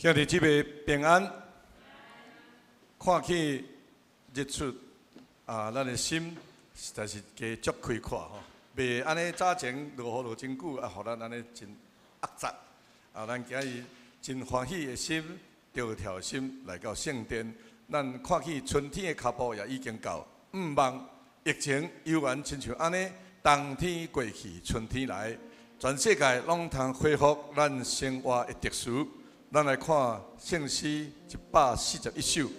兄弟姊妹平安，看起日出啊，咱的心實在是加足開闊吼，袂按呢早前落雨落真久啊，予咱按呢真壓雜啊，咱今日真歡喜的心，著跳心來到聖殿，咱看起春天的腳步也已經到，毋望疫情猶原親像按呢，冬天過去，春天來，全世界攏通恢復咱生活的秩序。咱來看聖詩141首，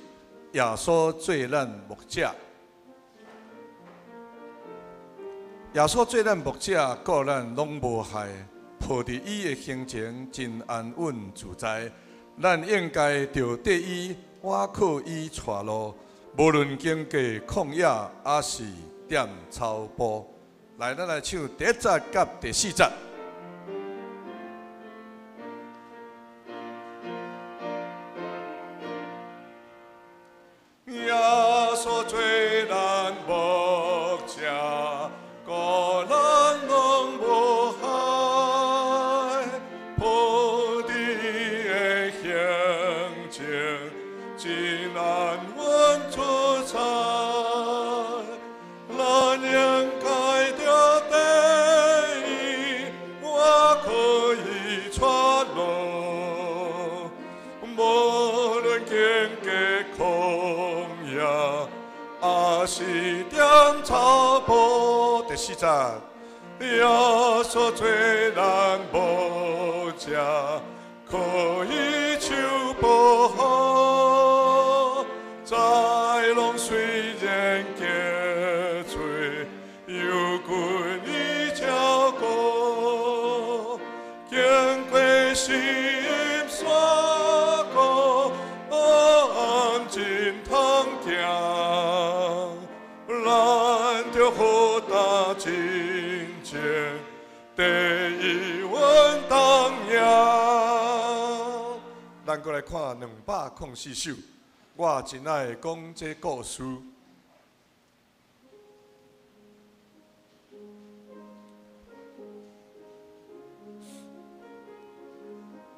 耶穌做咱牧者，耶穌做咱牧者，顧咱攏無害，抱佇伊的胸前，真安穩自在。咱應該著綴伊，倚靠伊帶路，無論經過曠野，抑是踮草埔。來，咱來唱第一節佮第四節。耶穌做咱牧者，顧咱攏無害，抱佇伊的胸前，真安穩自在。咱應該著綴伊，倚靠伊帶路，無論經過曠野，抑是踮草埔。第四節，耶穌做咱牧者，可以手保護，在攏雖然結穗，有君伊照顧，經過深山谷，安靜通行，咱著好擔真情，綴伊穩當贏。咱閣來看204首，我真愛講這故事。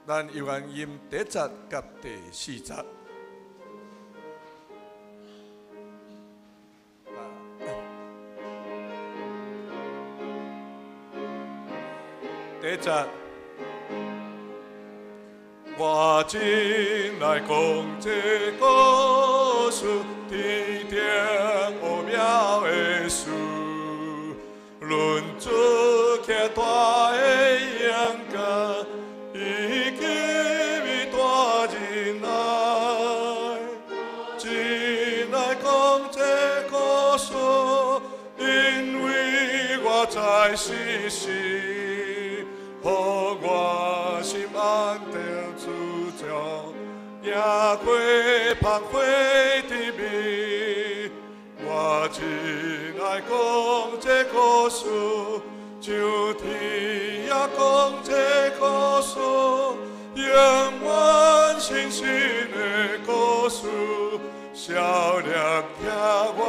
咱猶原吟第一節佮第四節。第一節，我真愛講這故事，天頂奧妙的事，論主騎大的榮光，伊給予大仁愛。真愛講這故事，因為我在世時，予我心安得主將，贏過芳花的美。我真愛講這故事，上天也講這故事，永遠真實的故事，少年聽我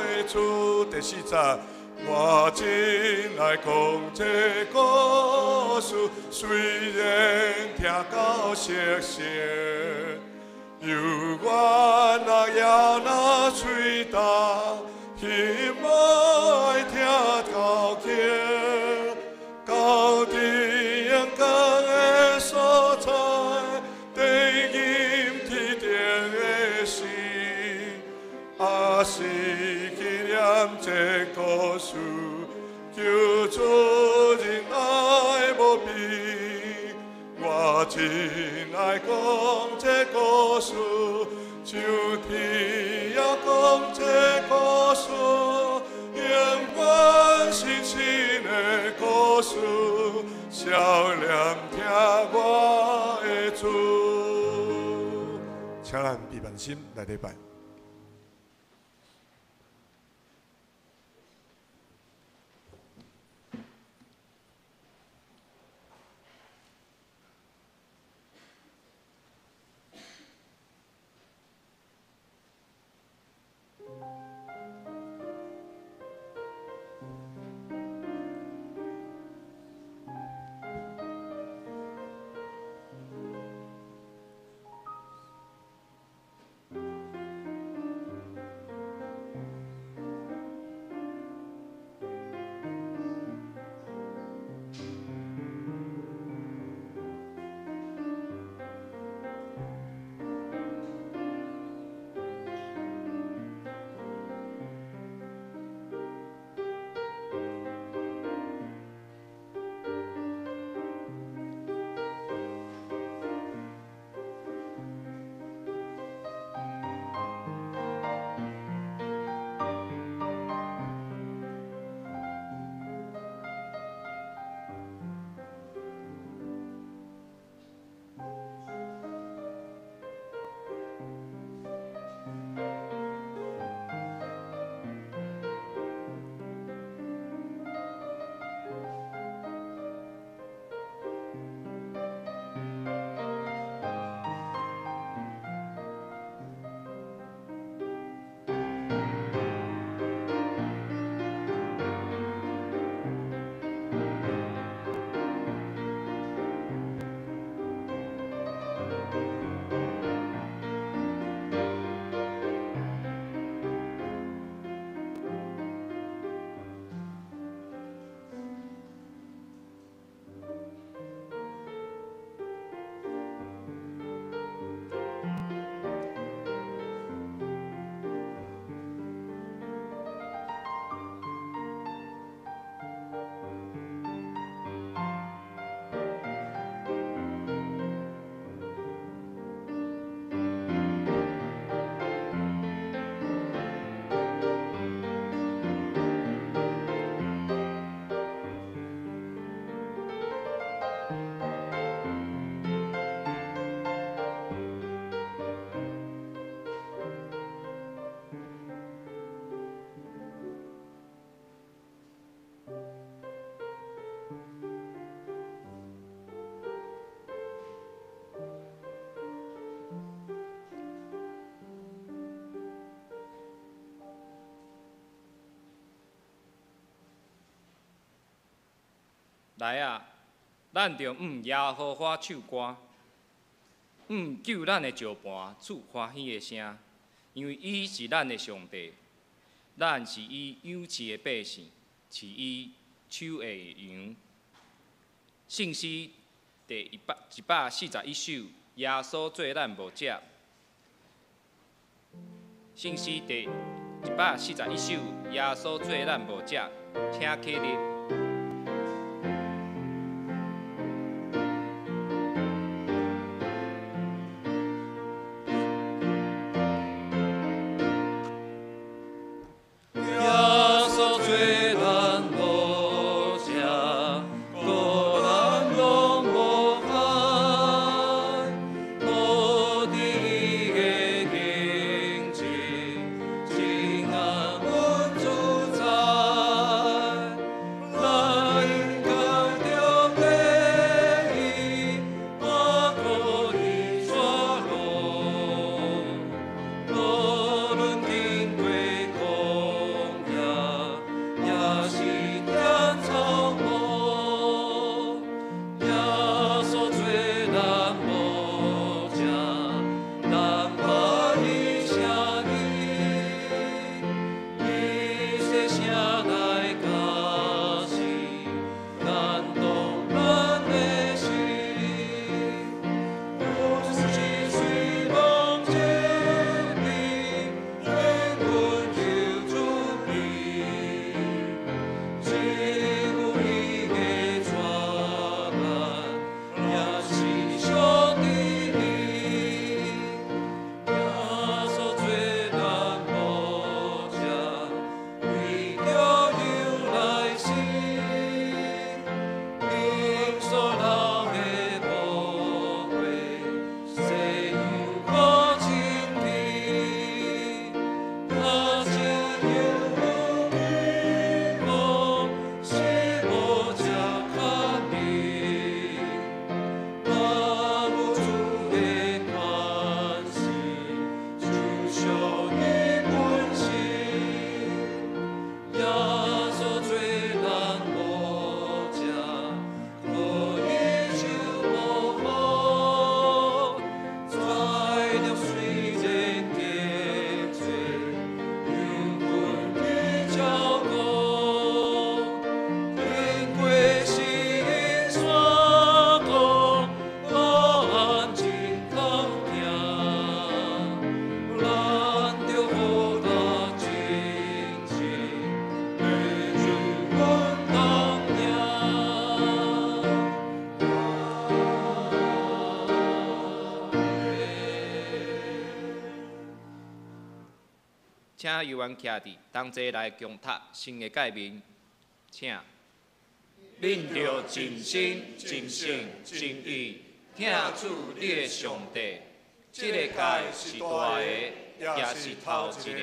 的主。第四節，我真愛講這故事，雖然聽到熟悉，猶原若枵若喙焦，希望愛聽到起，到佇榮光的所在，地吟天頂的詩，也是紀念這故事，求主仁愛無比。我真愛講這故事，上天也講這故事，永遠真實的故事，少年聽我的主。請咱閉目心來禮拜。來啊，咱著向耶和華唱歌，向救咱的石磐出歡喜的聲，因為伊是咱的上帝，咱是伊養飼的百姓，是伊手下的羊。聖詩第141首，耶穌做咱牧者。聖詩第141首，耶穌做咱牧者，請起立。請猶原徛佇同齊來共讀新的誡命，請。恁著盡心、盡性、盡意疼主你的上帝。這個誡是大的，也是頭一個。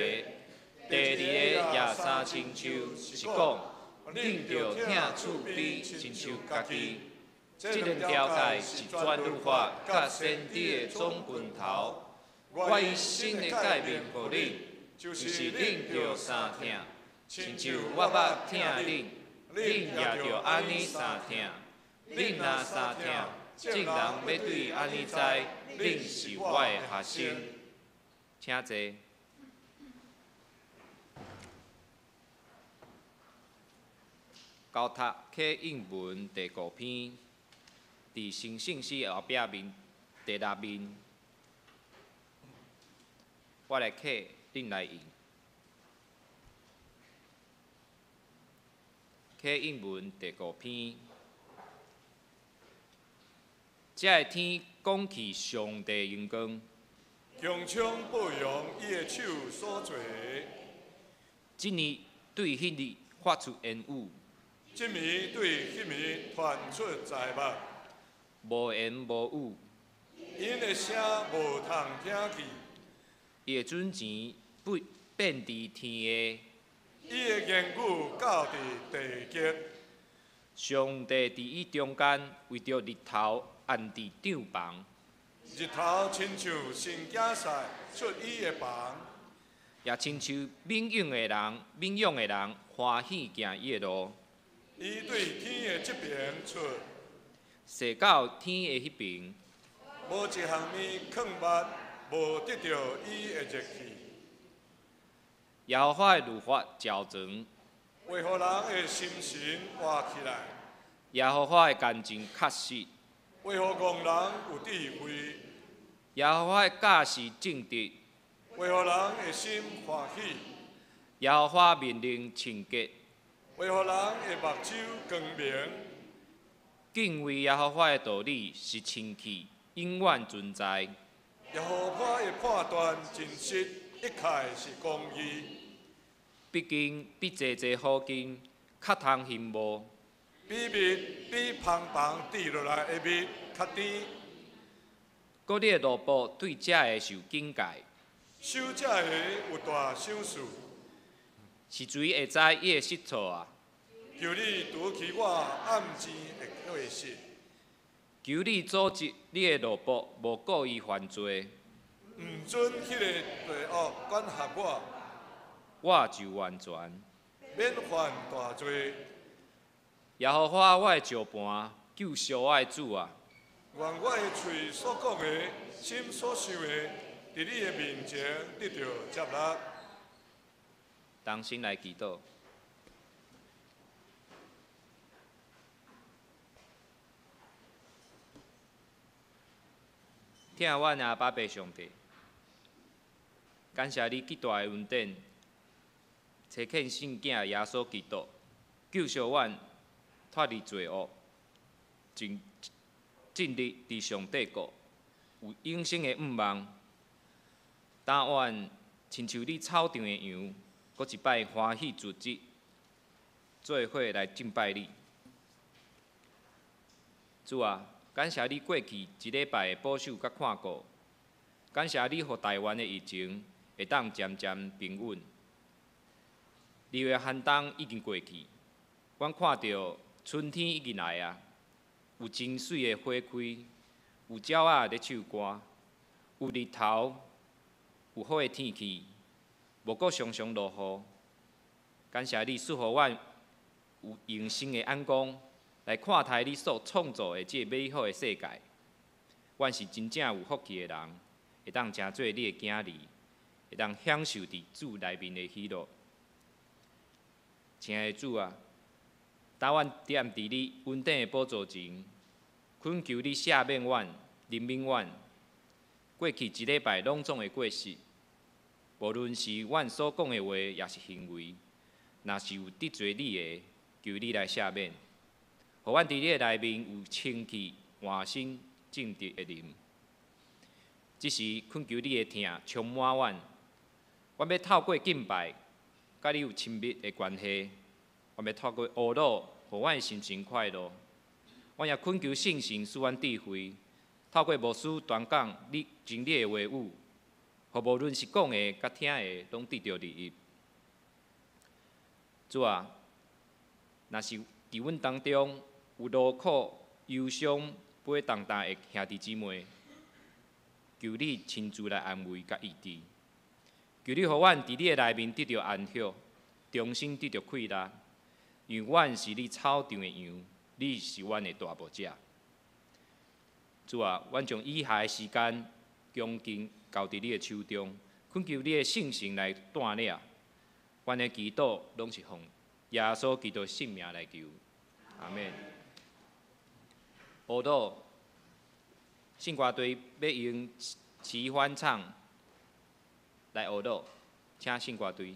第二个也相親像，是講恁著疼厝邊親像家己。這兩條誡是全律法佮先知的總拳頭。我以新的誡命予恁，就是恁著相疼，親像我捌疼恁，恁也著按呢相疼。恁若相疼，眾人欲對按呢知，恁是我的學生。請坐。交讀啟應文第五篇，佇新聖詩後壁面第六面，我來啟，恁來應。啟應文第五篇，這个天講起上帝榮光，穹蒼報揚伊的手所做的。這暝對彼日發出言語，這暝對彼暝傳出災物，無言無語。𪜶的聲無通聽去，伊的準繩遍佇天下，伊的言語到佇地極。上帝佇伊中間為著日頭安置帳棚，日頭親像新囝婿出伊的房，也親像敏勇的人歡喜行伊的路。伊對天的這爿出，踅到天的彼爿。無一項物囥物，無得著伊的熱氣。耶和華的律法齊全，會予人的心神活起來。耶和華的干證確實，會予戇人有智慧。耶和華的教示正直，會予人的心歡喜。耶和華命令清潔，會予人的目睭光明。敬畏耶和華的道理是清氣，永遠存在。耶和華的判斷真實，一概是公義。畢竟比濟濟好金較通欣慕。比蜜比蜂房滴落來的蜜較甜。閣你的奴僕對這个受警戒。守這个有大賞賜。是誰會知伊的失錯啊？求你除去我暗箭的過失。求你阻止你的奴僕無故意犯罪。毋准彼个罪惡管轄我。我就完全。免犯大罪。耶和華我的石磐，救贖我的主啊！願我的喙所講的，心所想的，佇你的面前得著接納。同心來祈禱。疼阮阿爸父上帝，感謝你極大的恩典，差遣聖子耶穌基督救贖阮脫離罪惡，進進入佇上帝國有永生的向望。但願親像你草場的羊，閣一擺歡喜組織，做伙來敬拜你。主啊，感謝你過去一禮拜的保守佮看顧，感謝你予台灣的疫情會當漸漸平穩。二月寒冬已經過去，阮看著春天已經來啊，有真媠的花開，有鳥仔咧唱歌，有日頭，有好的天氣，無閣常常落雨。感謝你賜予阮有榮新的眼光來看待你所創造的這美好的世界。阮是真正有福氣的人，會當成做你的囝兒，會當享受佇主內面的喜樂。親愛的主啊，當阮踮佇你恩典的寶座前，懇求你赦免阮、憐憫阮過去一禮拜攏總的過失，無論是阮所講的話，抑是行為，若是有得罪你的，求你來赦免，予阮佇你的內面有清氣、換新、正直的靈。這時懇求你的疼充滿阮，阮欲透過敬拜，佮你有親密的關係，阮欲透過呵咾，予阮的心情快樂。阮也懇求聖神賜阮智慧，透過牧師傳講你真理的話語，予無論是講的佮聽的，攏得著利益。主啊，若是佇阮當中有勞苦、憂傷、背重擔的兄弟姊妹，求你親自來安慰佮醫治。求你予阮佇你的內面得著安息，重新得著氣力，因為阮是你草場的羊，你是阮的大牧者。主啊，阮將以下的時間恭敬交佇你的手中，懇求你的聖神來帶領。阮的祈禱攏是奉耶穌基督聖名來求，阿們。呵咾，聖歌隊欲用齊歡唱來呵咾，請聖歌隊。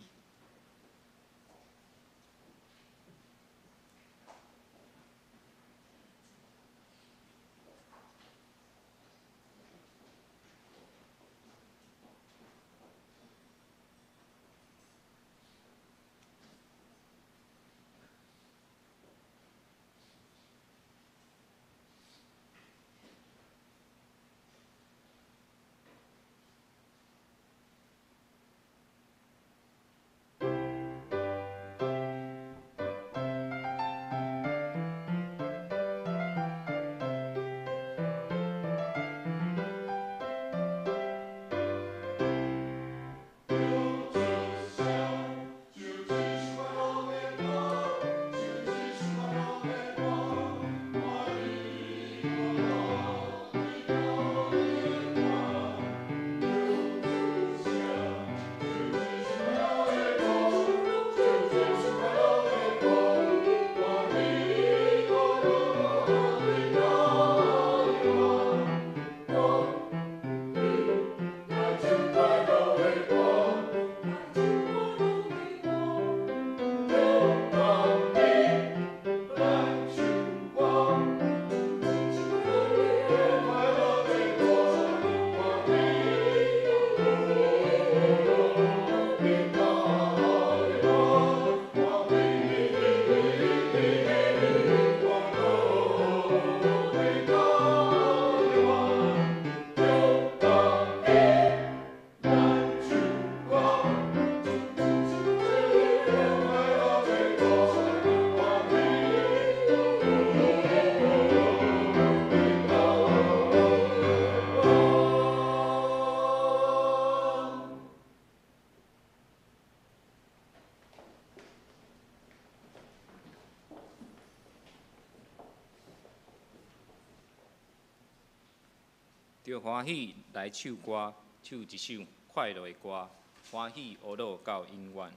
著歡喜來唱歌，唱一首快樂的歌，歡喜呵咾到永遠。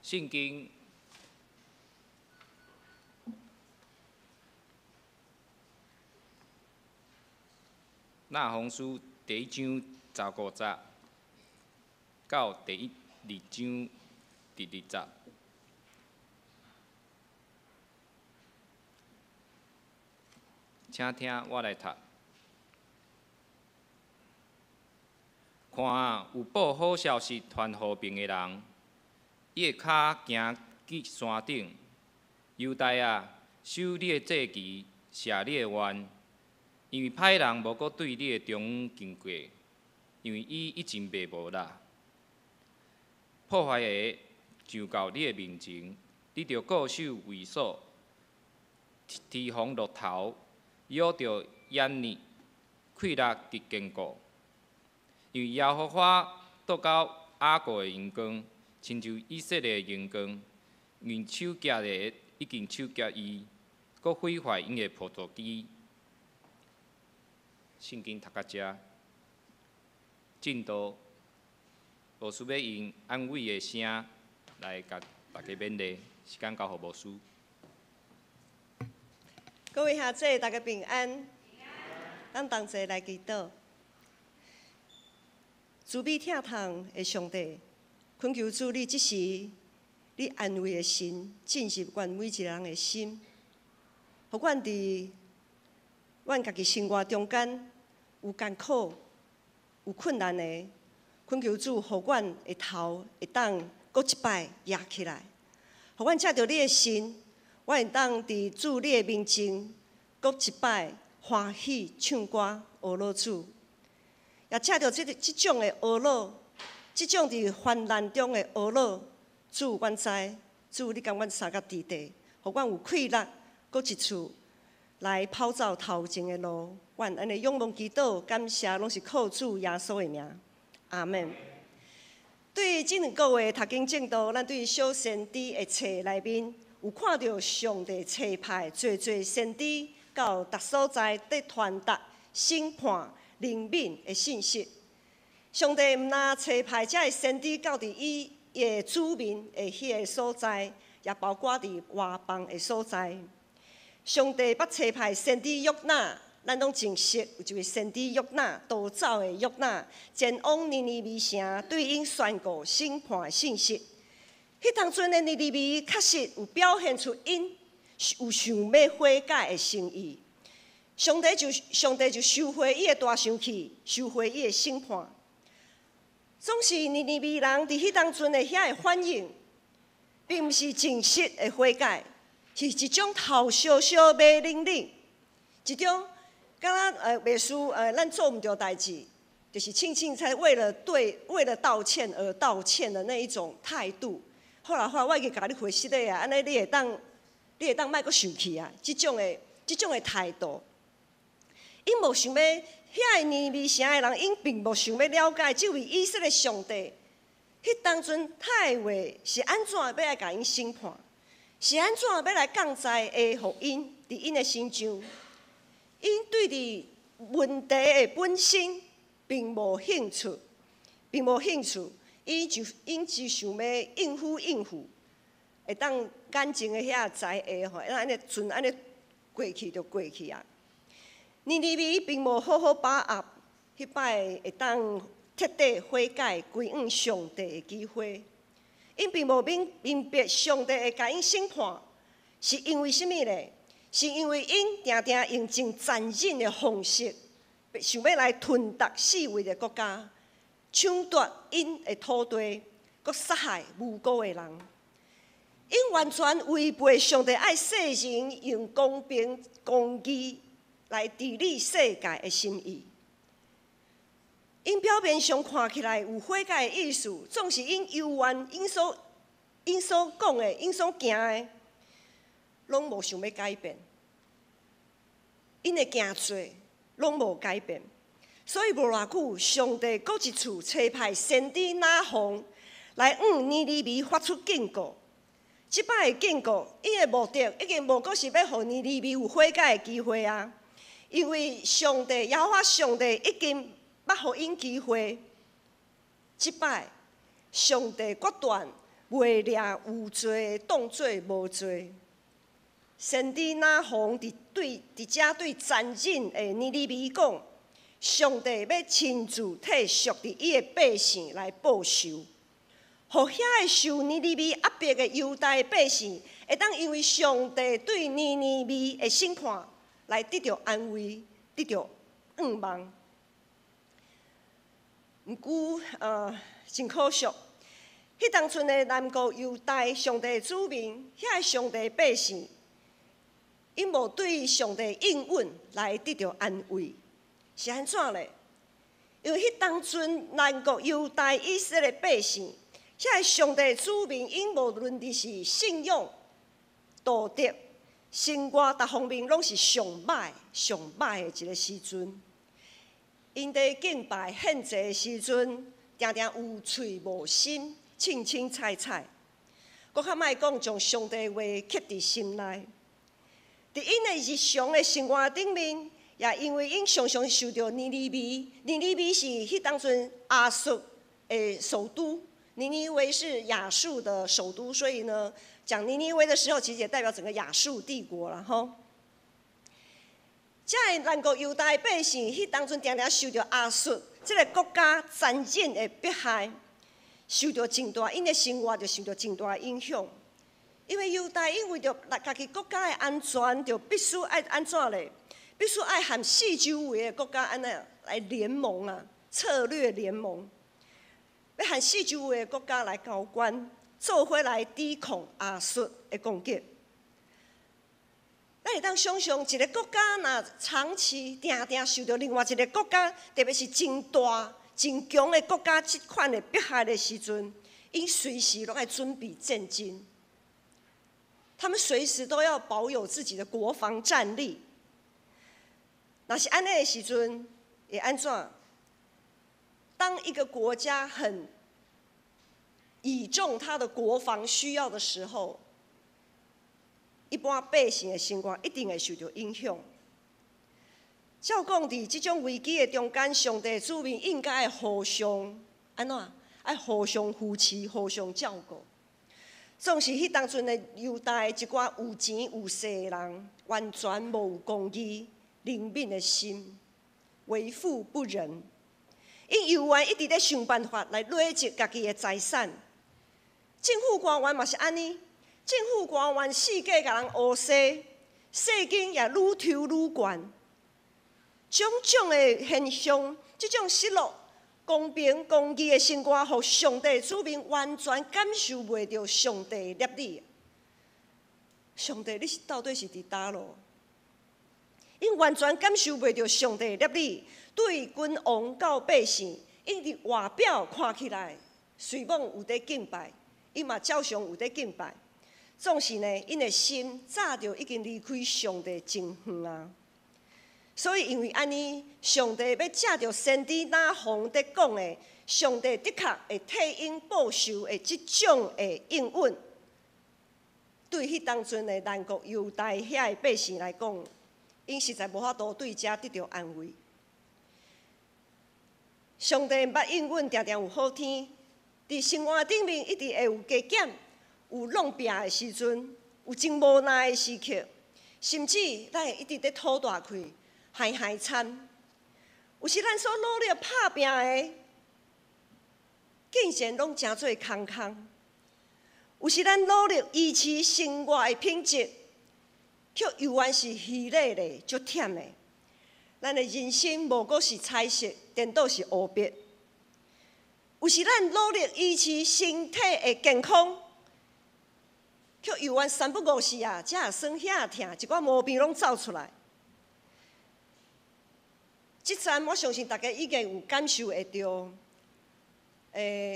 聖經那鴻書第一章十五節到第二章第二節，請聽我來讀。看啊，有報好消息傳和平的人，伊的跤行去山頂。猶大啊，收你的祭旗，謝你的願，因為歹人無閣對你的中央經過，因為伊已經袂無啦。破壞的上到你的面前，你著固守衛所，提防駱駝，約著嚴密，氣力極堅固。因為耶和華倒到雅各的榮光，親像以色列的榮光，因手舉的已經手舉伊，閣毀壞𪜶的葡萄枝。聖經讀到遮，進度牧師欲用安慰的聲來共大家勉勵，時間交予牧師。各位兄弟，大家平安。咱同齊來祈禱。慈悲疼痛的上帝，懇求主你這時，你安慰的神進入阮每一個人的心，予阮佇阮家己生活中間有艱苦、有困難的，懇求主予阮的頭會當閣一擺舉起來，予阮藉著你的神，我會當佇主你的面前閣一擺歡喜唱歌，呵咾主。也藉著這種的呵咾，這種佇患難中的呵咾，主，阮知，主你共阮相佮佇地，予阮有氣力，閣一次來跑走頭前的路。阮按呢仰望祈禱，感謝攏是靠主耶穌的名，阿們。對這兩個月讀經進度，咱對小先知的冊內面有看著上帝差派濟濟先知到逐所在佇傳達審判、憐憫的信息。上帝毋但差派這个先知到佇伊的子民的彼个所在，也包括佇外邦的所在。上帝捌差派先知約拿，咱攏真熟，有一位先知約拿，逃走的約拿，前往尼尼微城，對𪜶宣告審判的信息。彼當陣的尼尼微確實有表現出𪜶有想欲悔改的心意。上帝就收回伊的大生氣，收回伊的審判。總是尼尼微人佇彼當陣的遐个反應，並毋是真實的悔改，是一種頭燒燒馬冷冷，一種敢若袂輸咱做毋著代誌，就是凊凊彩為了道歉而道歉的那一種態度。好啦好啦，我已經共你回失禮啊，按呢你會當莫閣生氣啊，這種的態度。𪜶無想欲，遐個尼尼微城的人，𪜶並無想欲了解這位以色列上帝，彼當陣他的話是按怎欲來共𪜶審判，是按怎欲來降災的予𪜶佇𪜶的身上。𪜶對佇問題的本身並無興趣，並無興趣，𪜶只想欲應付應付，會當眼前的遐災禍吼，按呢順按呢過去就過去啊。尼尼微並無好好把握彼擺會當徹底悔改歸向上帝的機會，𪜶並無明白上帝會共𪜶審判，是因為啥物呢？是因為𪜶定定用真殘忍的方式，想欲來吞奪四圍的國家，搶奪𪜶的土地，閣殺害無辜的人。𪜶完全違背上帝愛世人用公平公義來治理世界的心意。𪜶表面上看起來有悔改的意思，總是𪜶猶原𪜶所講的、𪜶所行的，攏無想欲改變。𪜶的行做攏無改變，所以無偌久，上帝閣一次差派先知那鴻來向尼尼微發出警告。這擺的警告，伊的目的已經無閣是欲予尼尼微有悔改的機會啊！因為上帝耶和華上帝已經捌予𪜶機會，這擺上帝決斷袂掠有罪當做無罪。先知拿鴻佇對佇遮對殘忍的尼尼微講，上帝欲親自替屬佇伊的百姓來報仇，予遐个受尼尼微壓迫的猶大百姓，會當因為上帝對尼尼微的審判來得著安慰，得著盼望。毋過，真可惜，彼當陣的南國猶大上帝子民，遐个上帝百姓，𪜶無對上帝應允來得著安慰，是按怎咧？因為彼當陣南國猶大以色列百姓，遐個上帝子民，𪜶無論佇是信仰、道德、生活逐方面，攏是上䆀、上䆀的一个時陣。𪜶佇敬拜獻祭的時陣，定定有喙無心，凊凊彩彩，閣較莫講將上帝話刻佇心內。佇𪜶的日常的生活頂面，也因為𪜶常常受著尼尼微，尼尼微是彼當陣亞述的首都，尼尼微是亞述的首都，所以呢，講尼尼微的時候，其實也代表整個亞述帝國啦，吼。遮个南國猶大百姓，彼當陣定定受著亞述這个國家殘忍的迫害，受著真大，𪜶的生活就受著真大影響。因為猶大𪜶為著家己國家的安全，就必須愛按怎咧？必須愛和四周圍的國家按呢來聯盟啊，策略聯盟，欲和四周圍的國家來交關，做伙來抵抗亞述的攻擊。咱會當想像一个國家若長期定定受著另外一个國家，特別是真大、真強的國家這款的迫害的時陣，𪜶隨時攏愛準備戰爭。他們隨時都要保有自己的國防戰力。若是按呢的時陣，會按怎？當一個國家很倚重他的國防需要的時候，一般百姓的生活一定會受著影響。照講，佇這種危機的中間，上帝子民應該愛互相按怎？愛互相扶持、互相照顧。總是彼當陣的猶大一寡有錢有勢的人，完全無有公義、憐憫的心，為富不仁。𪜶猶原一直咧想辦法來累積家己的財產。政府官員嘛是按呢，政府官員四界共人烏踅，稅金也愈抽愈懸。種種的現象，這種失落公平公義的生活，予上帝子民完全感受袂著上帝的攝理。上帝，你是到底是佇佗落？𪜶完全感受袂著上帝的攝理，對君王到百姓，𪜶佇外表看起來，雖罔有佇敬拜，𪜶嘛照常有佇敬拜，總是呢，𪜶的心早就已經離開上帝真遠啊。所以因為按呢，上帝欲藉著先知拿鴻佇講的，上帝的確會替𪜶報仇的這種的應允，對彼當陣的南國猶大遐的百姓來講，𪜶實在無法度對這得著安慰。上帝毋捌應允，定定有好天，佇生活頂面一直會有加減，有弄拚的時陣，有真無奈的時刻，甚至咱會一直佇吐大氣。害害慘，有時咱所努力拍拚的，竟然攏成做空空。有時咱努力維持生活的品質，卻猶原是虛禮咧，足忝的。咱的人生無閣是彩色，顛倒是烏白。有時咱努力維持身體的健康，卻猶原三不五時啊，這會酸遐會疼，一寡毛病攏走出來。這陣我相信大家已經有感受會著，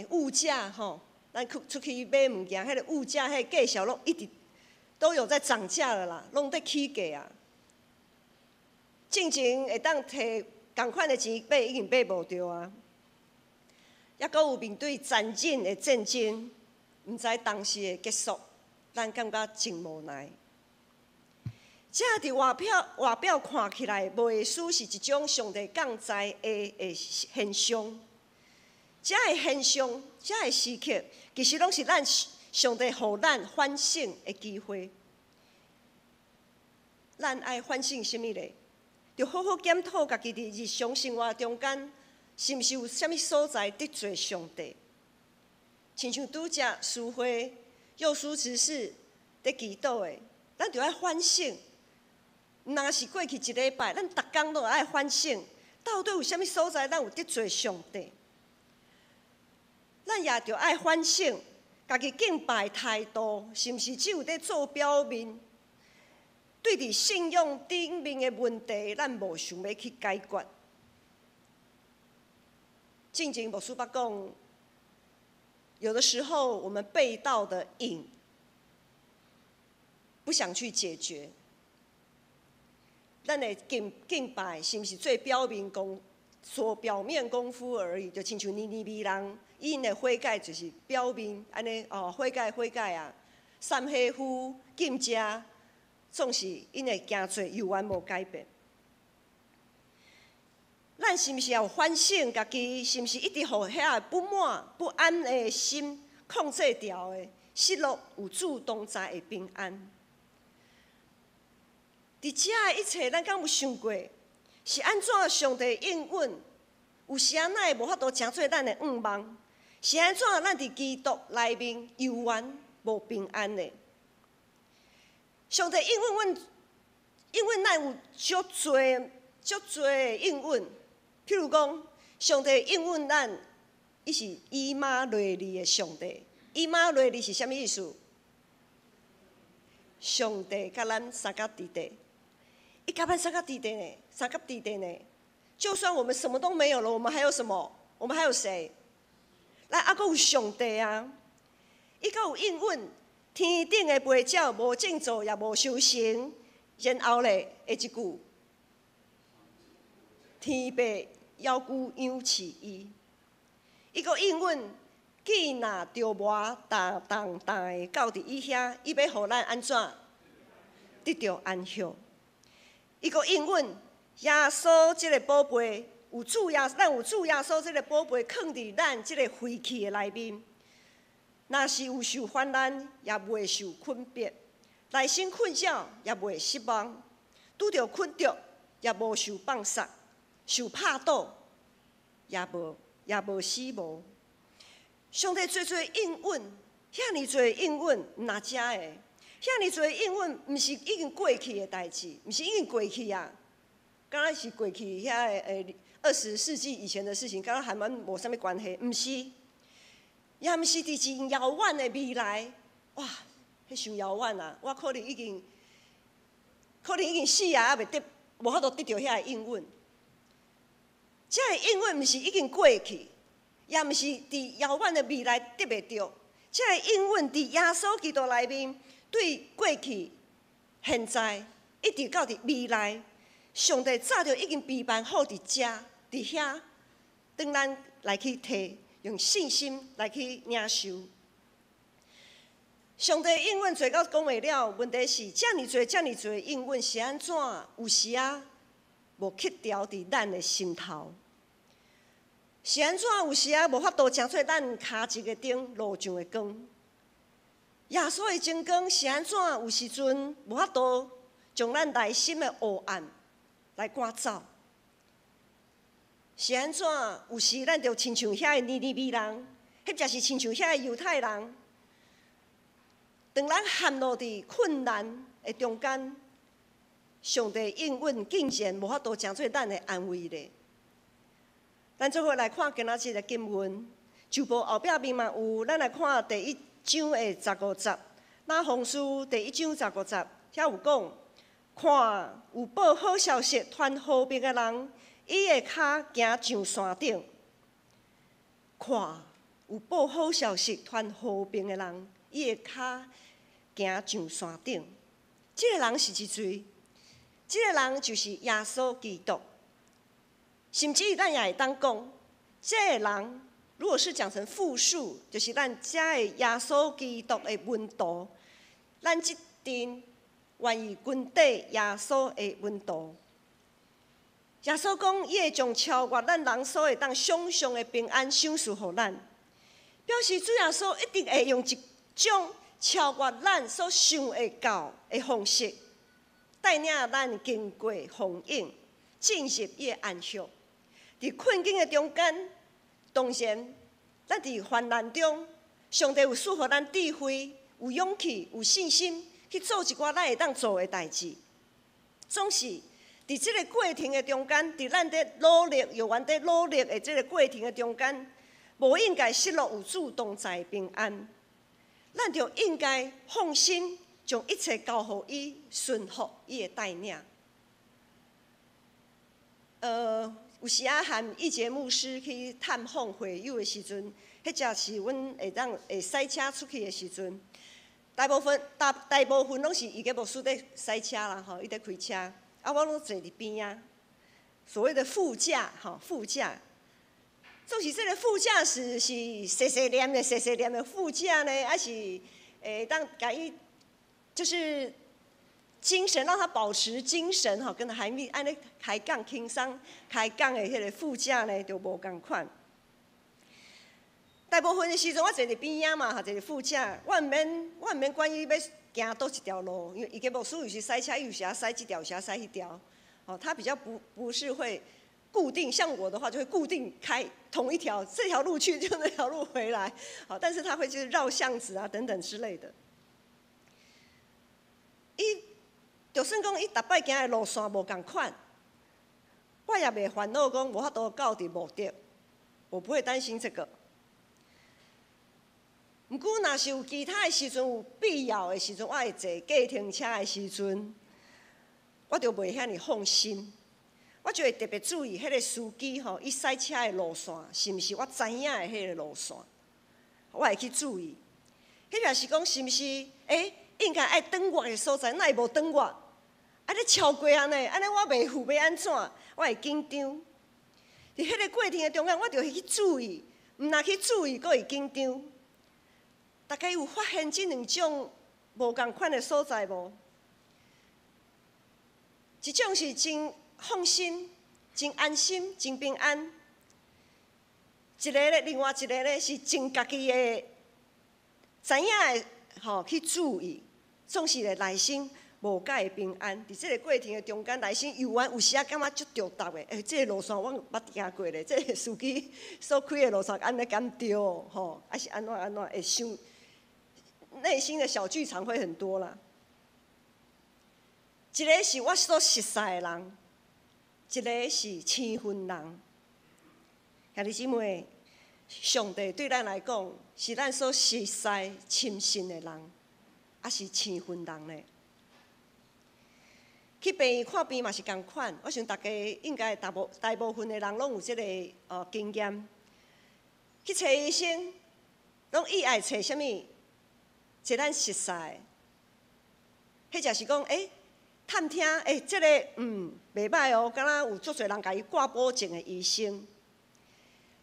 物價吼，咱去出去買物件，彼个物價、彼个價數攏一直都有在漲價了啦，攏佇起價啊。進前會當提仝款的錢買，已經買無著啊。抑閣有面對殘忍的戰爭，毋知當時會結束，咱感覺真無奈。這佇外表看起來，無會輸是一種上帝降災的現象。這个現象，這个時刻，其實攏是咱上帝予咱反省的機會。咱愛反省啥物咧？著好好檢討家己佇日常生活中間，是毋是有啥物所在得罪上帝？親像拄才書會幼書執事佇祈禱的，咱著愛反省。毋但是過去一禮拜，咱逐工攏愛反省，到底有啥物所在咱有得罪上帝？咱也著愛反省，家己敬拜態度是毋是只有佇做表面？對佇信仰頂面的問題，咱無想欲去解決。進前牧師捌講，有的時候我們背道的癮，不想去解決。咱的敬拜是毋是做表面功、做表面功夫而已？就親像尼尼微人，𪜶的悔改就是表面按呢哦，悔改悔改啊，捎火夫禁食。總是𪜶的行做猶原無改變。咱是毋是也有反省家己？是毋是一直予遐个不滿、不安的心控制牢的？失落有主同在的平安。佇這一切，咱敢有想過，是按怎上帝應允？有時仔哪會無法度成做咱的願望？是按怎咱佇基督內面猶原無平安的？上帝應允阮，應允咱有足濟足濟的應允。譬如講，上帝應允咱，伊是以馬內利的上帝。以馬內利是啥物意思？上帝佮咱相佮佇咧，伊佮咱相佮佇咧呢，相佮佇咧呢。就算我們什麼都沒有了，我們還有什麼？我們還有誰？咱猶閣有上帝啊！伊閣有應允，天頂的飛鳥無種作也無收成，然後咧，下一句，天父猶閣養飼伊。伊閣應允，見若著磨重重擔的到佇伊遐，伊欲予咱按怎得著安息。伊閣應允耶穌這個寶貝，有主耶，咱有主耶穌這個寶貝，囥佇咱這個廢去的內面。若是有受患難，也袂受困迫；內心困擾，也袂失望；拄著困著，也無受放殺；受拍倒，也無死無。上帝濟濟應允，遐爾濟應允，毋若遮个，遐爾濟應允，毋是已經過去的代誌，毋是已經過去啊，敢若是過去遐个20世紀以前的事情，敢若和阮無啥物關係，毋是。也毋是佇真遙遠的未來，哇，彼傷遙遠啊！我可能已經死啊，猶未得，無法度得著遐个應允。這个應允毋是已經過去，也毋是佇遙遠的未來得袂著。這个應允佇耶穌基督內面，對過去、現在，一直到佇未來，上帝早就已經備辦好佇遮、佇遐，等咱來去提。用信心來去領受。上帝應允濟到講袂了，問題是遮爾濟、遮爾濟應允是按怎？有時啊，無刻牢佇咱的心頭。是按怎？有時啊，無法度成做咱跤踭的燈，路上的光。耶穌的真光是按怎？有時陣無法度將咱內心的黑暗來趕走。是按怎？有時咱就親像遐个尼尼微人，或者是親像遐个猶太人，當咱陷落佇困難的中間，上帝應允竟然無法度成做咱的安慰咧。咱做伙來看今仔日的經文，舊報後壁面嘛有，咱來看第一章的十五節，那鴻書第一章十五節，遐有講，看有報好消息、傳和平的人，伊的跤行上山頂。看有報好消息、傳和平的人，伊的跤行上山頂。這個人是誰？這個人就是耶穌基督。甚至咱也會當講，這個人如果是講成複數，就是咱遮的耶穌基督的門徒。咱這陣願意跟綴耶穌的門徒。耶穌講，伊會將超越咱人所會當想像的平安賞賜予咱，表示主耶穌一定會用一種超越咱所想會到的方式，帶領咱經過風湧，進入伊的安息。佇困境的中間，當然，咱佇患難中，上帝有賜予咱智慧、有勇氣、有信心去做一寡咱會當做的代誌。總是佇這个過程的中間，佇咱佇努力、猶原佇努力的這个過程的中間，無應該失落有主同在的平安。咱就應該放心，將一切交予伊，順服伊的帶領。有時仔和一傑牧師去探訪會友的時陣，彼隻是阮會當會駛車出去的時陣，大部分攏是伊個牧師佇駛車啦，吼，伊佇開車，啊，我攏坐佇邊仔，所謂的副駕，吼，副駕，總是這个副駕駛是細細念的、細細念的副駕呢，還是會當共伊就是精神，讓他保持精神吼，跟海米按呢開講輕鬆開講的彼个副駕呢，就無仝款。大部分的時陣，我坐佇邊仔嘛，坐佇副駕，我毋免管伊欲行佗一條路，因為伊個牧師有時駛車，伊有時駛這條，有時駛彼條，哦，他比較不是會固定，像我的話就會固定開同一條，這條路去就那條路回來，好，但是他會就是繞巷子啊等等之類的。伊就算講伊逐擺行的路線無仝款，我也袂煩惱講無法度到佇目的，我不會擔心這個。毋過，若是有其他的時陣，有必要的時陣，我會坐計程車的時陣，我就袂遐爾放心。我就會特別注意彼个司機吼，伊駛車的路線是毋是我知影的彼个路線，我會去注意。彼若是講是毋是？應該愛轉彎的所在，哪會無轉彎？按呢超過按呢，按呢我袂赴欲按怎？我會緊張。佇彼个過程的中間，我就會去注意，毋若去注意，閣會緊張。大家有發現這兩種無仝款的所在無？一種是真放心、真安心、真平安；一个咧，另外一个咧是真家己的知影的吼去注意，總是咧內心無蓋平安。佇這个過程的中間，內心猶原有時仔感覺足著沓的。欸，這个路線我捌行過咧，這个司機所開的路線按呢敢對吼？還是按怎按怎會想？內心的小劇場會很多啦。一个是我所熟似的人，一个是生分人。兄弟姊妹，上帝對咱來講是咱所熟似、親信的人，抑是生分人呢？去病院看病嘛是仝款，我想大家應該大部分的人攏有這个經驗。去揣醫生，攏伊愛揣啥物？一咱熟似的，彼者是講，探聽，這个袂䆀哦，敢若有足濟人共伊掛保證的醫生。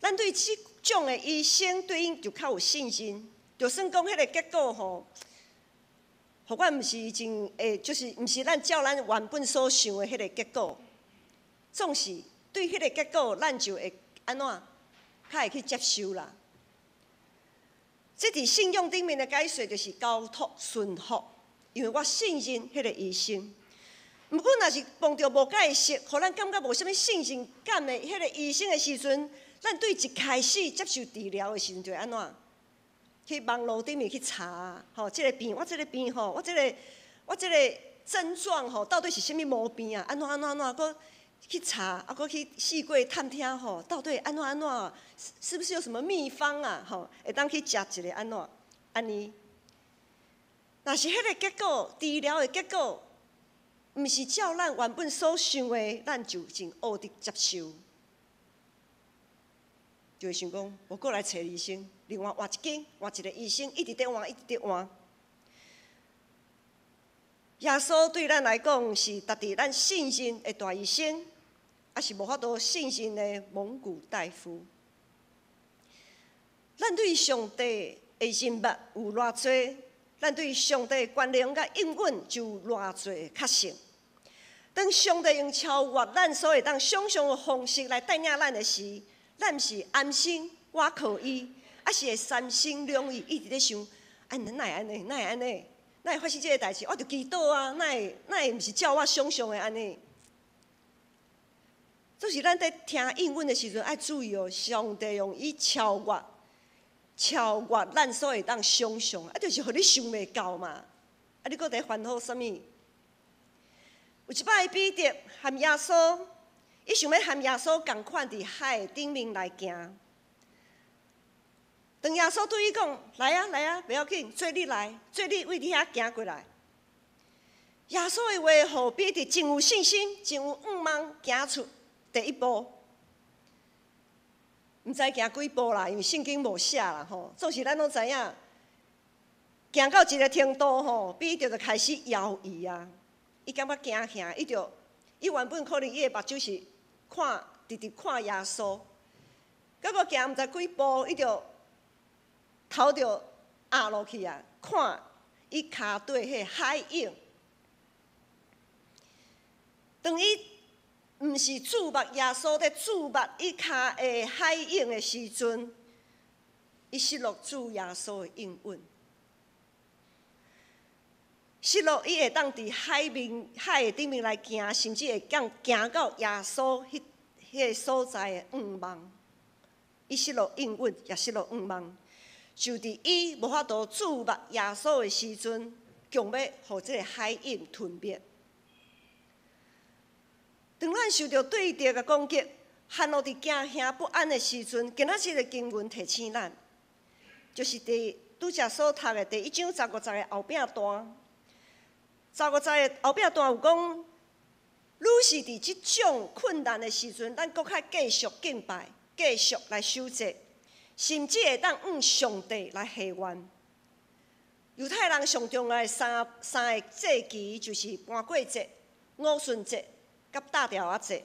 咱對這種的醫生對𪜶就較有信心，就算講彼个結果吼，予阮毋是真會，就是毋是咱照咱原本所想的彼个結果，總是對彼个結果，咱就會按怎，較會去接受啦。這佇信仰頂面的解說就是交託順服，因為我信任彼个醫生。毋過，若是碰著無佮意識，予咱感覺無啥物信任感的彼个醫生的時陣，咱對一開始接受治療的時陣就會按怎？去網路頂面去查，吼，這个病，我這个病吼，我這个症狀吼，到底是啥物毛病啊？按怎按怎按怎？閣去查，啊，閣去四處探聽吼，到底按怎按怎？是不是有什麼秘方啊？吼，會當去食一个按怎？按呢？若是彼个結果，治療的結果，毋是照咱原本所想的，咱就真學得接受，就會想講，我閣來揣醫生，另外換一間，換一个醫生，一直佇換，一直佇換。耶穌對咱來講是值得咱信任的大醫生，抑是無法度信任的蒙古大夫。咱對上帝的認捌有偌濟，咱對上帝權能佮應允就有偌濟確信。當上帝用超越咱所會當想象的方式來帶領咱的時，咱毋是安心倚靠伊，抑是會三心兩意，一直咧想，啊，哪會按呢？哪會按呢？哪會發生這个代誌？我著祈禱啊，哪會哪會毋是照我想象的按呢？就是咱佇聽應允的時陣，愛注意哦，上帝用伊超越、超越咱所會當想象，啊，就是予你想袂到嘛。啊，你閣佇煩惱啥物？有一擺彼得和耶穌，伊想欲和耶穌仝款佇海頂面來行。當耶穌對伊講：來啊，來啊，袂要緊，做你來，做你為佇遐行過來。耶穌的話，予彼得真有信心，真有向望，行出第一步。毋知行幾步啦，因為聖經無寫啦吼。總是咱攏知影，行到一个程度吼，彼得就開始猶豫啊。伊感覺驚嚇，伊就伊原本可能伊的目睭是看，直直看耶穌，結果行毋知幾步，伊就頭就壓落去啊，看伊跤底彼海湧。當伊毋是注目耶穌，咧注目伊跤的海湧的時陣，伊失落主耶穌的應允。失落伊會當佇海面海的頂面來行，甚至會當行到耶穌彼个所在的向望。伊失落應允，也失落向望。就佇伊無法度注目耶穌的時陣，強欲予這个海湧吞滅。當咱受著對敵的攻擊，陷落佇驚嚇不安的時陣，今仔日的經文提醒咱，就是佇拄才所讀的第一章十五節的後壁段。十五節的後壁段有講，愈是佇這種困難的時陣，咱閣較繼續敬拜，繼續來守節，甚至會當向上帝來還願。猶太人上重要的三三个節期，就是盤粿節、五旬節、佮大調仔節。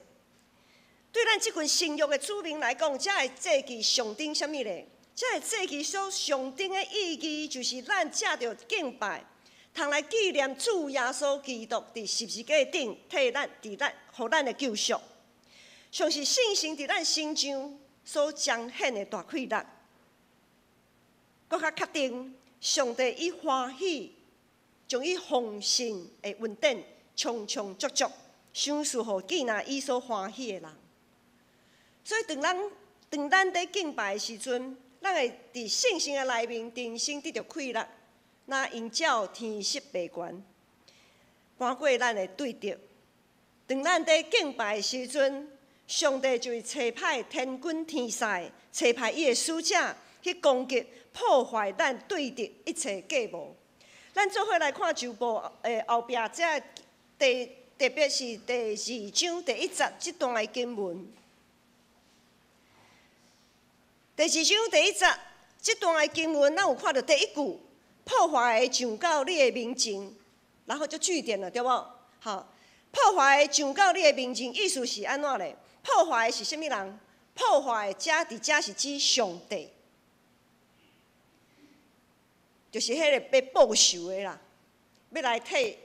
對咱這群新約的子民來講，這个節期象徵啥物咧？這个節期所象徵的意義，就是咱藉著敬拜，通來紀念主耶穌基督佇十字架頂替咱、佇咱、予咱的救贖，像是聖神佇咱身上所彰顯的大快樂，閣較確定上帝伊歡喜，將伊豐盛的恩典充充足足賞賜予見那伊所歡喜的人。所以，當咱當咱佇敬拜的時陣，咱會佇聖神的內面重新得著快樂，若應照天色白懸，搬過咱的對敵。當咱佇敬拜的時陣，上帝就會差派天軍天使，差派伊的使者去攻擊、破壞咱對敵一切計謀。咱做伙來看舊部的後壁，這第特別是第二章第一節這段的經文。第二章第一節這段的經文，咱有看著第一句，破壞的上到你的面前，然後就句點了，對無？好，破壞的上到你的面前，意思是按怎咧？破壞的是啥物人？破壞的這佇這是指上帝，就是彼个欲報仇的啦，欲來替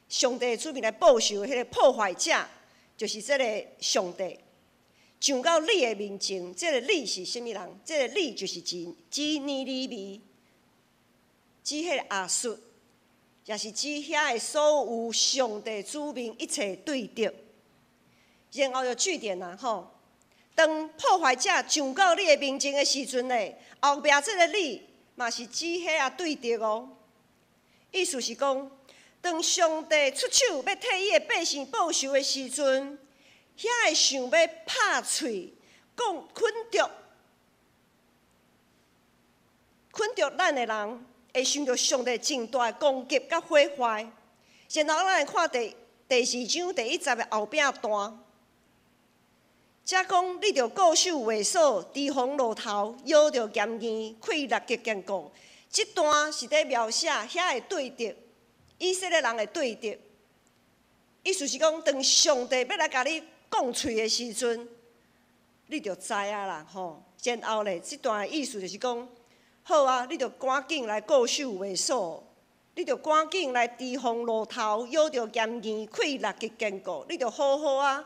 上帝的子民來報仇的彼个破壞者，就是這个上帝。上到你的面前，這个你是啥物人？這个你就是指指尼尼微，指彼个亞述，也是指遐个所有上帝子民一切對敵。然後就句點啦，吼！當破壞者上到你的面前的時陣咧，後壁這个你嘛是指彼个對敵哦。意思是講，當上帝出手欲替伊的百姓報仇的時陣，遐个想欲拍喙、講捆著、捆著咱的人，會受著上帝真大的攻擊佮毀壞。然後咱來看第第二章第一節的後壁段，這講你著固守話所，提防路頭，腰著堅硬，氣力極堅固。這段是佇描寫遐个對敵，以色列人的對敵。意思是講，當上帝欲來共你講喙的時陣，你就知影啦，吼。然後咧，這段的意思就是講，好啊，你著趕緊來固守衛所，你著趕緊來提防路頭，咬著嚴硬、氣力極堅固，你著好好啊。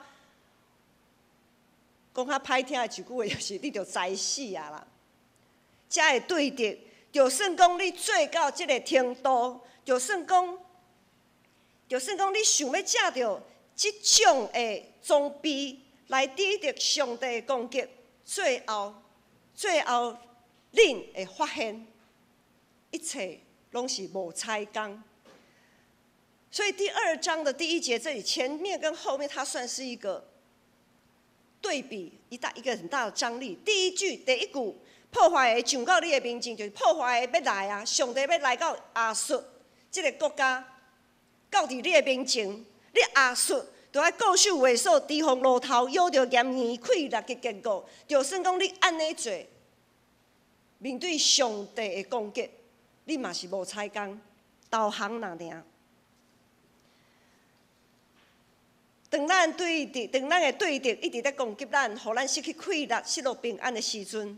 講較歹聽的一句話，就是你著栽死啊啦！才會對敵，就算講你做到這个程度，就算講你想欲藉著這種的裝備來抵擋上帝的攻擊，最後，恁會發現一切攏是無彩工。所以第二章的第一節，這裡前面跟後面，它算是一個對比，一個很大的張力。第一句第一句，破壞的上到你的面前，就是破壞的欲來啊！上帝欲來到亞述這个國家，到佇你的面前，你亞述著愛固守衛所，提防路頭，咬著嚴硬，氣力極堅固。就算講你按呢做，面對上帝的攻擊，你嘛是無彩工，投降爾爾。當咱對敵，當咱的對敵一直咧攻擊咱，予咱失去氣力、失落平安的時陣，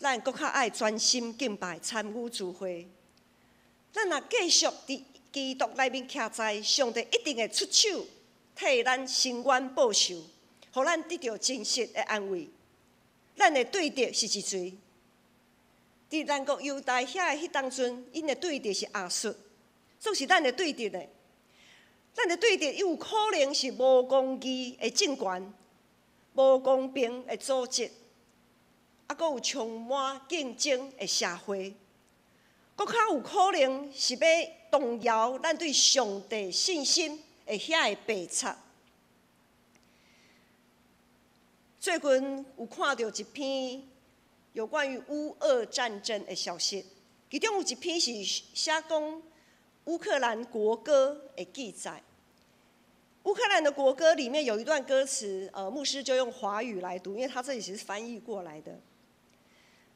咱閣較愛專心敬拜、參與聚會。咱若繼續佇基督內面徛在，上帝一定會出手替咱伸冤報仇，予咱得著真實的安慰。咱的對敵是誰？佇南國猶大遐的彼當陣，𪜶的對敵是亞述，總是咱的對敵呢。咱的對敵有可能是無公義的政權、無公平的組織，啊，閣有充滿競爭的社會，閣較有可能是欲動搖咱對上帝信心的遐个白賊。最近有看著一篇有關於烏俄戰爭的消息，其中有一篇是寫講烏克蘭國歌的記載。烏克蘭的國歌裡面有一段歌詞，牧師就用華語來讀，因為他這裡其實是翻譯過來的。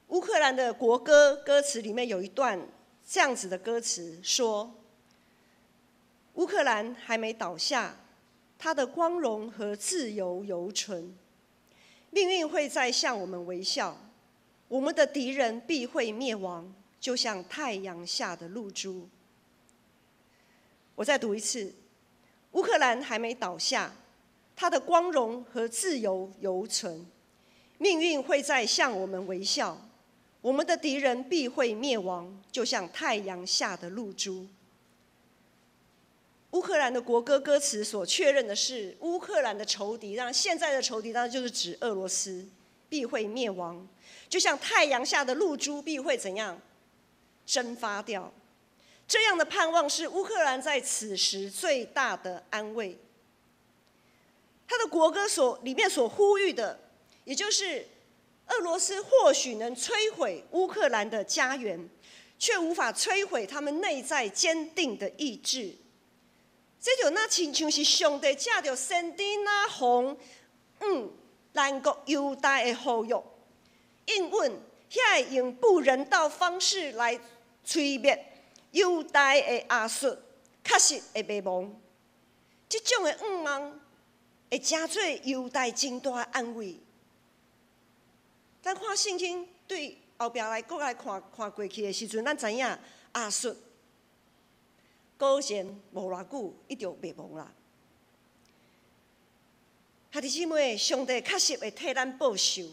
烏克蘭的國歌歌詞裡面有一段這樣子的歌詞，說：烏克蘭還沒倒下，它的光榮和自由猶存，命運會再向我們微笑，我們的敵人必會滅亡，就像太陽下的露珠。我再讀一次：烏克蘭還沒倒下，它的光榮和自由猶存，命運會再向我們微笑，我們的敵人必會滅亡，就像太陽下的露珠。烏克蘭的國歌歌詞所確認的是，烏克蘭的仇敵，當然現在的仇敵當然就是指俄羅斯，必會滅亡，就像太陽下的露珠必會怎樣蒸發掉。這樣的盼望是烏克蘭在此時最大的安慰。他的國歌所裡面所呼籲的，也就是俄羅斯或許能摧毀烏克蘭的家園，卻無法摧毀他們內在堅定的意志。這就若親像是上帝藉著先知拿鴻南國猶大的呼籲，應允遐个用不人道方式來摧滅猶大的亞述，確實會滅亡。這種的願望會成做猶大真大的安慰。咱看聖經對後壁來閣來看看過去的時陣，咱知影亞述果然無偌久，伊就滅亡啦。兄弟姊妹，上帝確實會替咱報仇，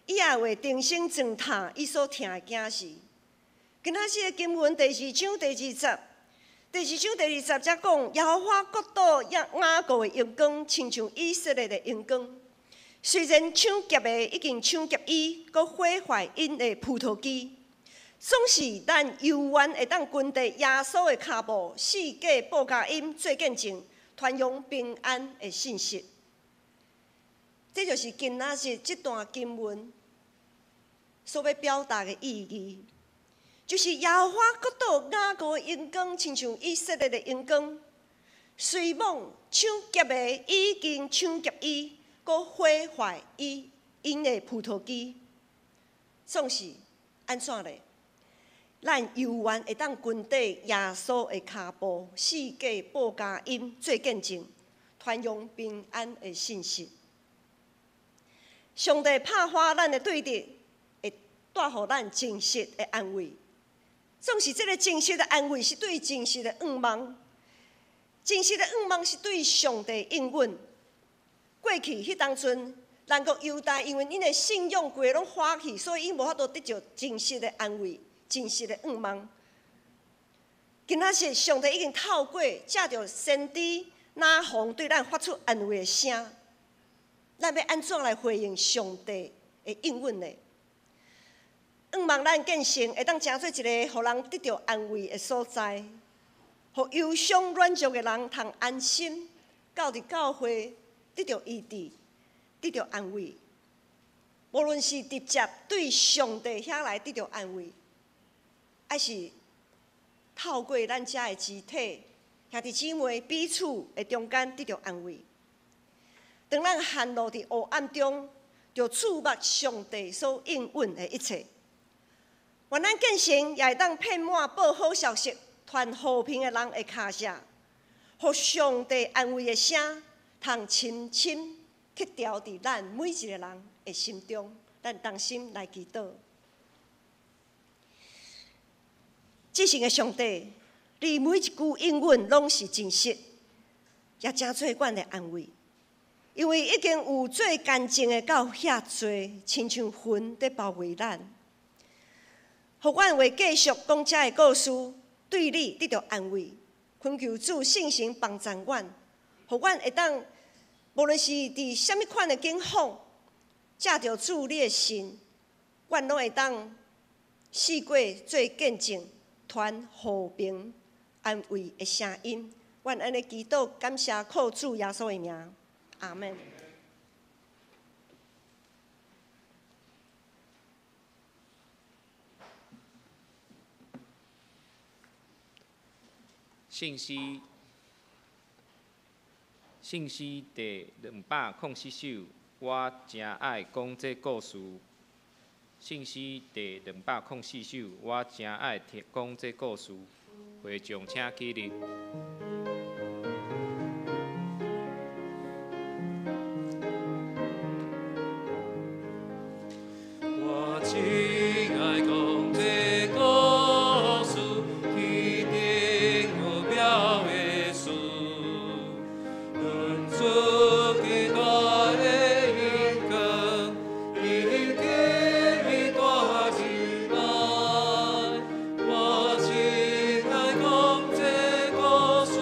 伊也會重新鑽探伊所疼的囝兒。今仔日的經文第二章第二節，第二章第二節才講，耶和華國度雅各的榮光，親像以色列的榮光。雖然搶劫的已經搶劫伊，閣毀壞𪜶的葡萄枝，總是咱猶原會當跟綴耶穌的跤步，四界報佳音做見證，傳揚平安的信息。這就是今仔日這段經文所欲表達的意義，就是耶和華國度雅各的榮光，親像以色列的榮光。雖罔搶劫的已經搶劫伊，閣毀壞伊𪜶的葡萄枝，總是按怎咧？咱猶原會當跟綴耶穌的跤步，四界報佳音做見證，傳揚平安的信息。上帝拍破咱的對敵，會帶予咱真實的安慰。總是這个真實的安慰是對真實的向望，真實的向望是對上帝應允。過去彼當陣，南國猶大因為𪜶的信仰規个攏花去，所以𪜶無法度得著真實的安慰、真實的向望。今仔日上帝已經透過藉著先知拿鴻對咱發出安慰的聲，咱欲按怎來回應上帝的應允呢？向望咱建成會當成做一个予人得著安慰的所在，予憂傷軟弱的人通安心，到佇教會得著醫治，得著安慰。無論是直接對上帝遐來得著安慰，抑是透過咱遮的肢體兄弟姊妹彼此的中間得著安慰。當咱陷落佇黑暗中，就注目上帝所應允的一切。願咱建成也會當遍滿報好消息、傳和平的人的跤跡，予上帝安慰的聲，通深深刻牢佇咱每一个人的心中。咱同心來祈禱。至聖的上帝，你每一句應允攏是真實，也成做阮的安慰。因為已經有做乾淨的到遐濟，親像雲佇包圍咱，予阮會繼續講這个故事，對你得著安慰。懇求主聖神幫助阮，予阮會當無論是佇啥物款的境況，藉著主你的信，阮攏會當四過做見證，傳和平安慰的聲音。阮按呢祈禱，感謝靠主耶穌的名，阿們。信息，信息第204首，我誠愛講這故事。信息第204首，我誠愛聽講這故事。會眾請起立。我真愛講這故事，天頂有妙的事，論出極大的恩光，伊天大慈愛。我真愛講這故事，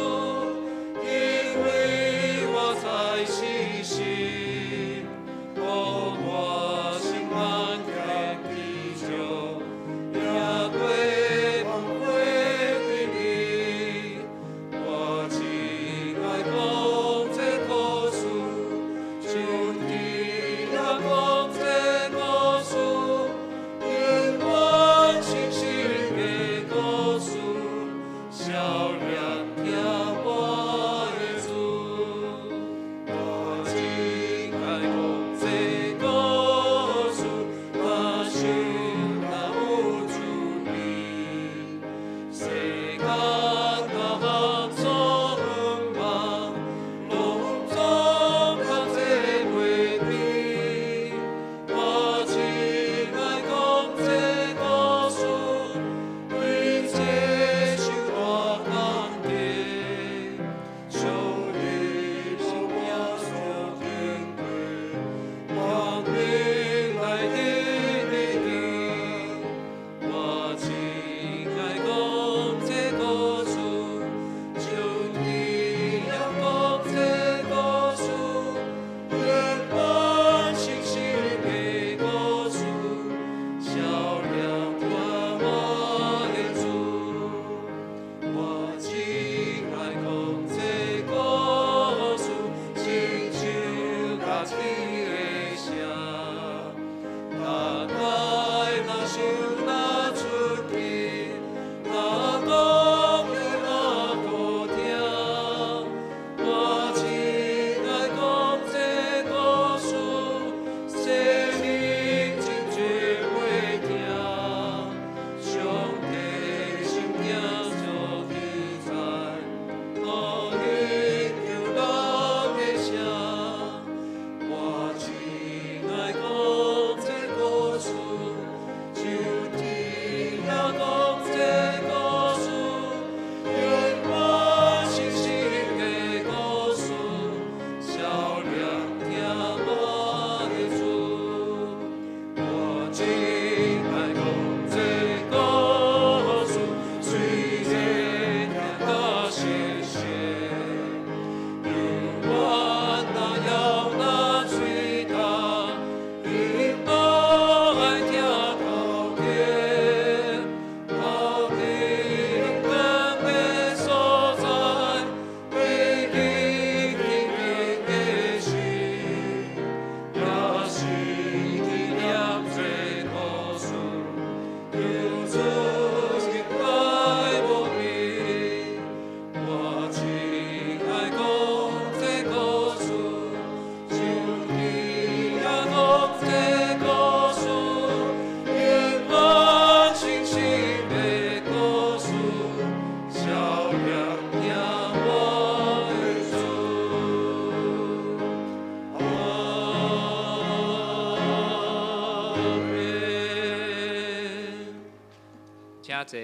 坐。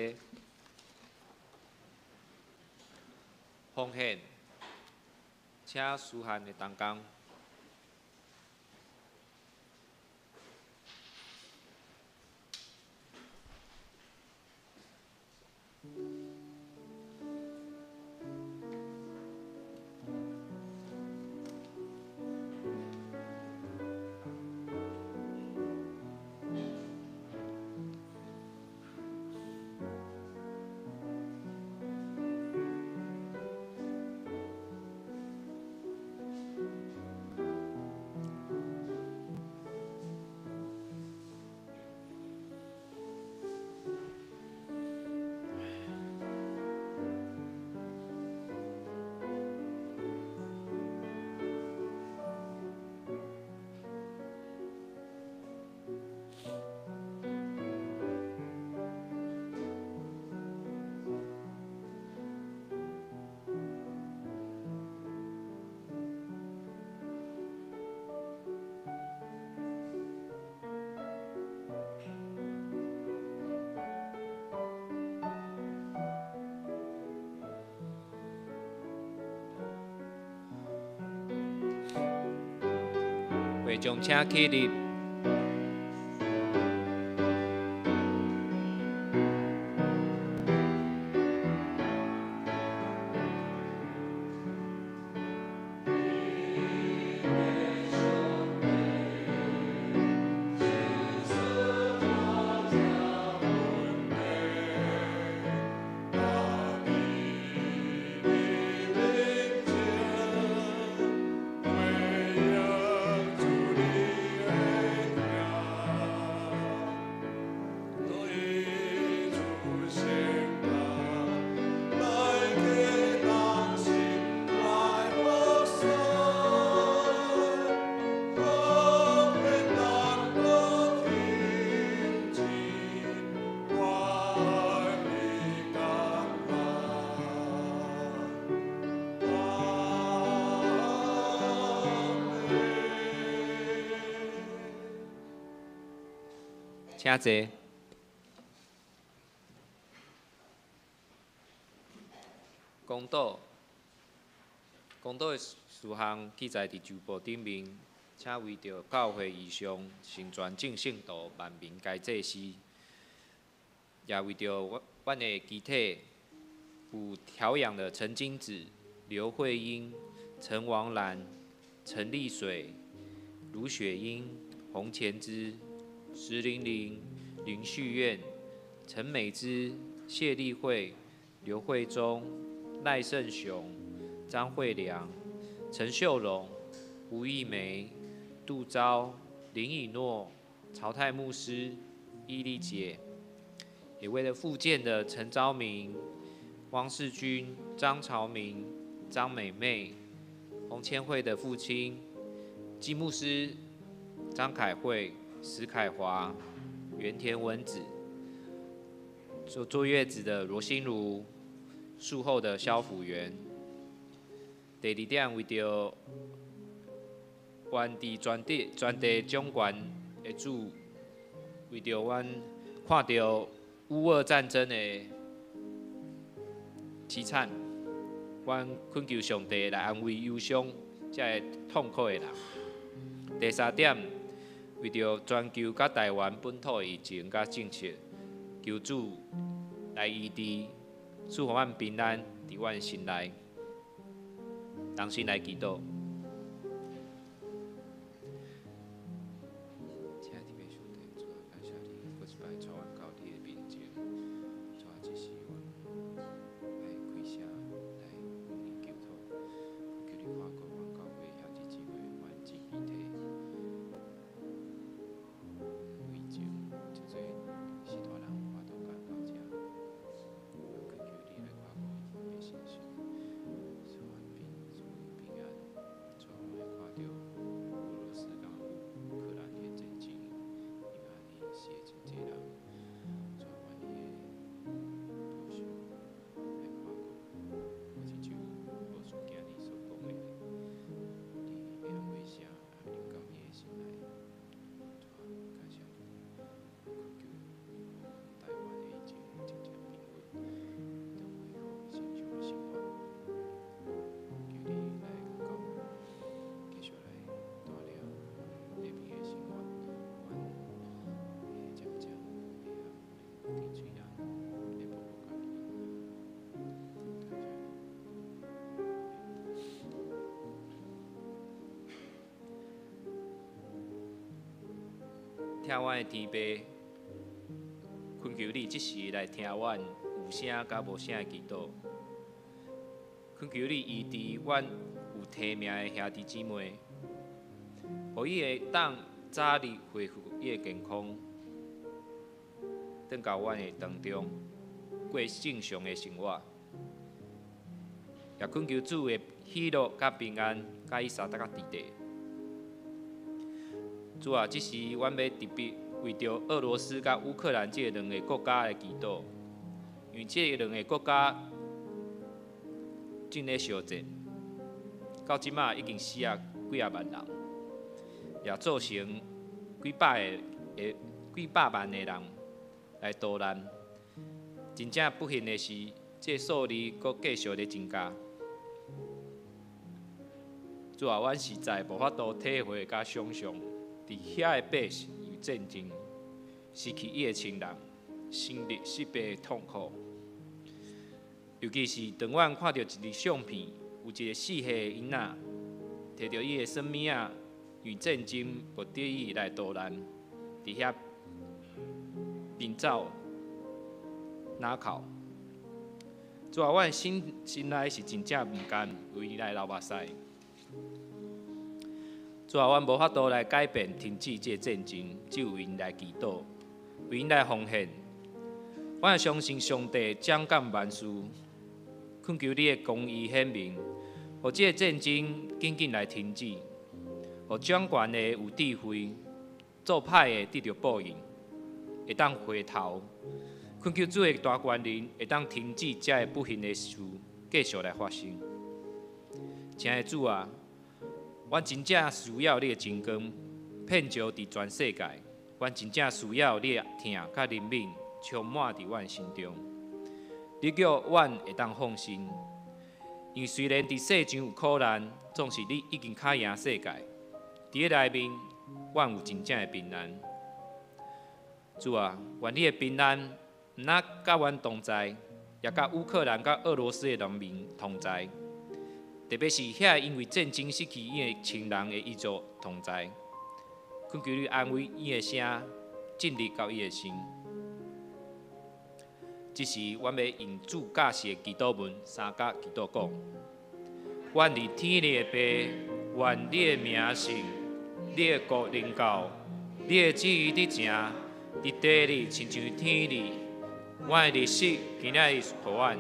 奉献，请书翰的同工。会众请起立。请坐。公道，公道的事项记载伫周报顶面，请为著教会异象成全众圣徒万民皆祭司，也为著阮的肢体有调养的陈金子、刘慧英、陈王兰、陈丽水、卢雪英、洪前芝、石玲玲、林旭苑、陈美芝、谢丽慧、刘慧忠、赖胜雄、张惠良、陈秀荣、吴玉梅、杜昭、林以诺、曹泰牧师、伊丽姐，也为了复健的陈昭明、汪世军、张朝明、张美妹、洪千惠的父亲金牧师、张凯慧、石凯华、原田文子，坐月子的罗心如，术后的萧辅元。第二点，为著愿伫全地掌权的主，为著阮看著乌俄战争的凄惨，阮恳求上帝来安慰忧伤这个痛苦的人。第三点，为著全球佮台湾本土的疫情佮政策，求主来医治，赐予阮平安伫阮心内。同心来祈祷。亲爱的天父上帝，主啊，感谢你，阁一摆带阮到你的面前，主啊，这时阮爱开声来向你求讨，求你看顾阮教会兄弟姊妹，阮姊肢体，为情，这济序大人有法度赶到遮，恳求你来看顾𪜶的身心，赐阮平安。听阮的天父，恳求你这时来听阮有声佮无声的祈祷。恳求你医治阮有提名的兄弟姊妹，予伊会当早日恢复伊的健康，转到阮的当中过正常的生活。也恳求主的喜乐佮平安，佮伊相同佮伫咧。主啊，这时阮欲特别为著俄罗斯佮乌克兰这两个国家来祈祷，因为这两个国家正咧相战，到这马已经死啊几仔万人，也造成几百万的人来逃难。真正不幸的是，这数字阁继续咧增加。主啊，阮实在无法度体会佮想象，伫遐的百姓因为战争失去伊的亲人，生离死别的痛苦。尤其是当阮看著一个相片，有一个4岁的囡仔，提著伊的孙物仔，因为战争不得已来逃难，伫遐奔走哪哭。主啊，阮心心内是真正毋甘，为伊来流目屎。主啊，阮无法度来改变、停止这个战争，只有为𪜶来祈祷，为𪜶来奉献。阮相信上帝掌管万事，恳求你的公义显明，予这个战争紧紧来停止，予掌权的有智慧，做歹的得著报应，会当回头。恳求主的大权能会当停止这个不幸的事继续来发生。亲爱的主啊，阮真正需要你的真光，遍照伫全世界。阮真正需要你的疼佮怜悯充满伫阮心中。你叫阮会当放心，因为虽然伫世上有苦难，总是你已经较赢世界。伫咧内面，阮有真正的平安。主啊，愿你的平安毋但佮阮同在，也佮乌克兰佮俄罗斯的人民同在。特别是遐因为战争失去伊的亲人的遗族同在，恳求你安慰伊的声，进入到伊的心。这时，阮欲用主教示的祈祷文三角祈祷讲：阮伫天里的父，愿你的名圣，你的国临到，你的旨意伫成，伫地里亲像天里。阮的日食今仔日予阮，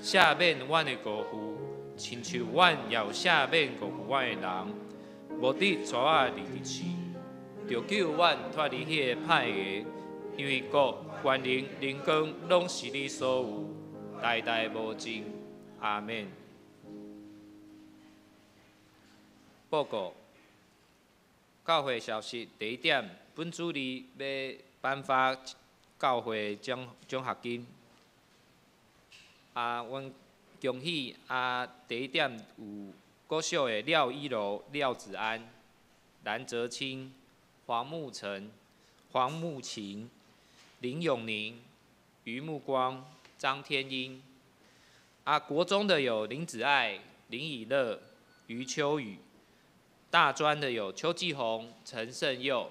赦免阮的过负，亲像阮也有赦免过负阮的人，无得带我入伫试，著救阮脱离彼个歹的，因为国、权能、荣光拢是你所有，代代无尽。阿免。报告教会消息，第一点，本主日欲颁发教会奖奖学金。啊，阮恭喜啊！第一点有国小的廖一柔、廖子安、蓝泽清、黄木成、黄木琴、林永宁、余木光、张天英。啊，国中的有林子爱、林以乐、余秋雨。大专的有邱继宏、陈胜佑。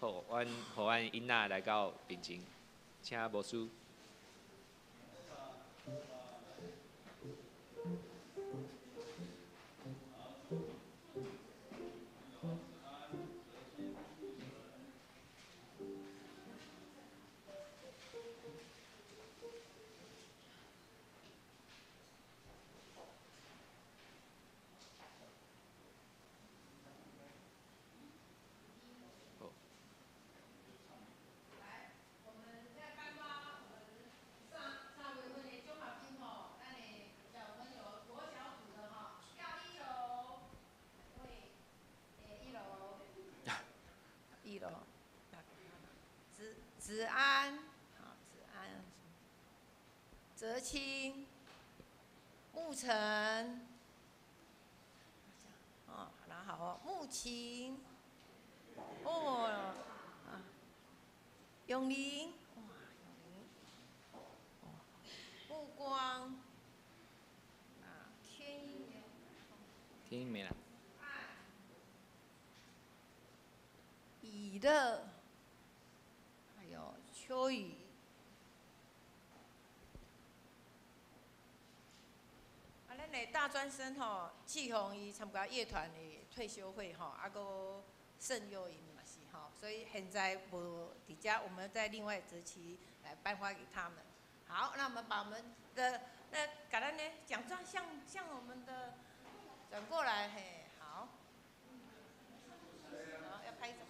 好，阮予阮囡仔来到面前，请牧师。子安，好，子安，泽清，沐晨，哦，好啦，好哦，沐晴，哦，啊，永龄，哇，永龄，哦，沐光，啊，天英，天英没了。以乐。秋雨。啊，咱的大專生吼，志宏伊參加樂團的退休會吼，啊，閣盛佑營嘛是吼，所以現在無佇遮，我們再另外擇期來頒發給他們。好，那我們把我們的那共咱呢獎狀向我們的轉過來，嘿，好。好，要拍什麼？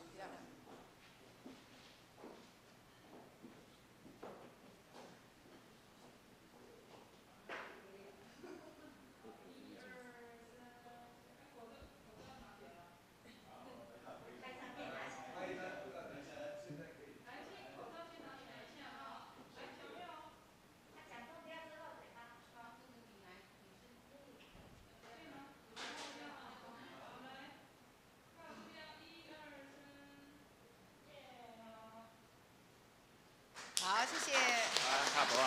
好，謝謝。啊，卡無啊。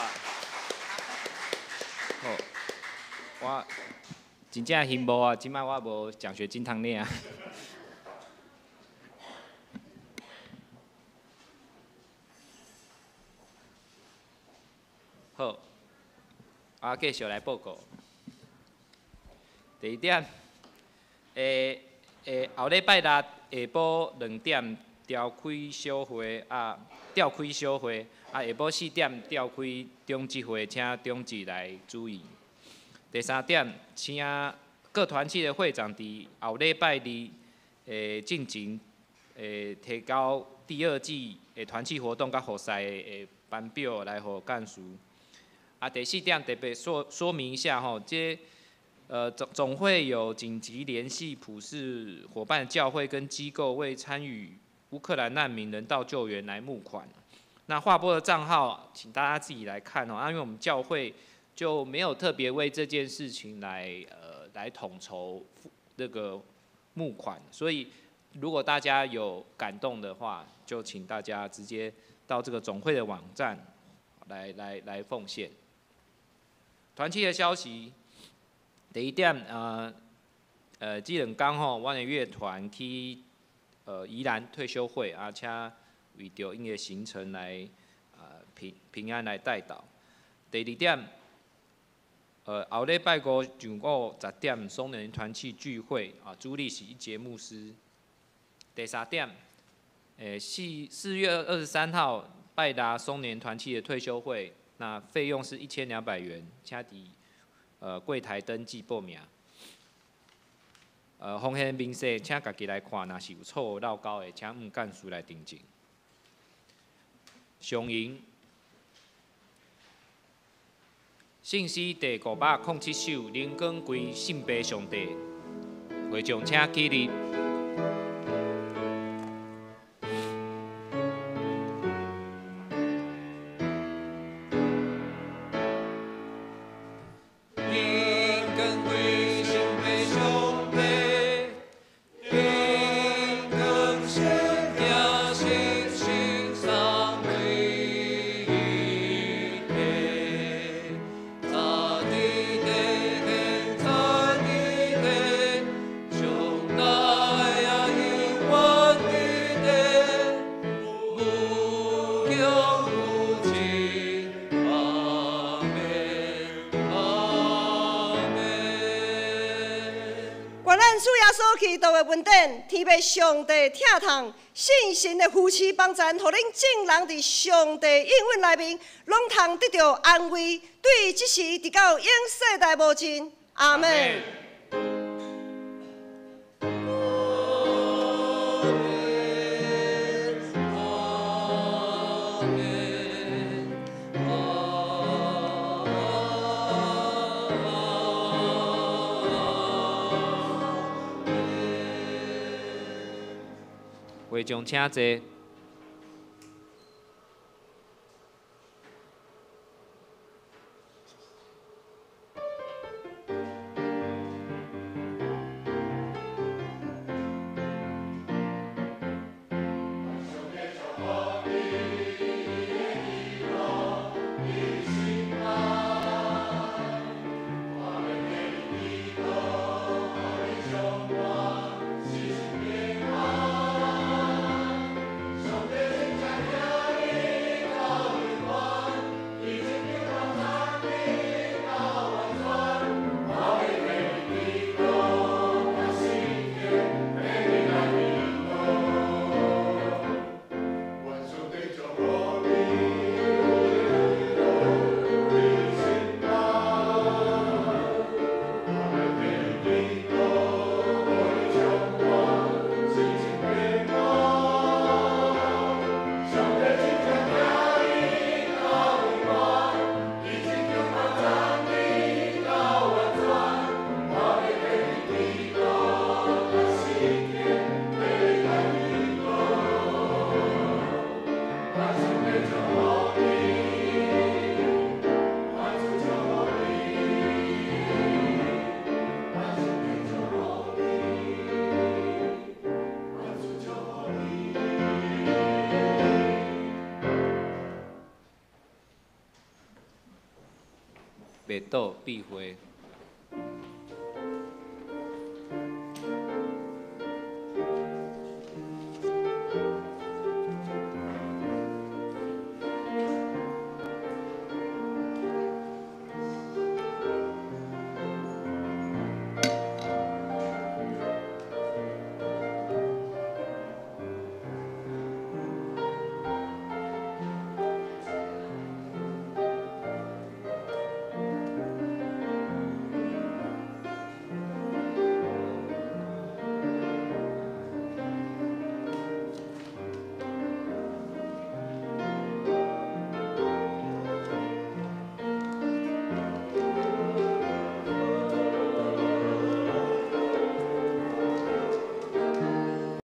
好，我真正羨慕啊！這擺我無獎學金通領。好，我繼續來報告。第一點，後禮拜六下晡2點召開小會啊，召開小會啊，下晡4點召開長執會，請長執來主持。第三點，請各團契的會長佇後禮拜二進前提交第二季的團契活動佮服事的班表來予幹事。啊，第四點特別說明一下吼，這總會有緊急聯繫普世夥伴教會跟機構，為參與烏克蘭難民人道救援來募款。那劃撥的賬號，請大家自己來看哦。啊，因為我們教會就沒有特別為這件事情來統籌那個募款，所以如果大家有感動的話，就請大家直接到這個總會的網站來奉獻。團契的消息，第一點，這兩天吼，阮的樂團去宜蘭退休會，啊，請為著𪜶的行程來平安來帶導。第二點，後禮拜五上午10點，松仁團契聚會，啊，主禮是一節牧師。第三點，4月23號拜達松年團契的退休會，那費用是1200元，請佇櫃台登記報名。奉獻明細，請家己來看，若是有錯誤漏勾的，請毋幹事來訂正。上營信息第507首，灵光归圣父上帝，会众请起立。天父上帝疼痛，圣神的扶持帮助，予恁众人伫上帝应允内面，攏通得著安慰，對這時直到永世代無盡。阿們。會眾請坐。袂倒避會。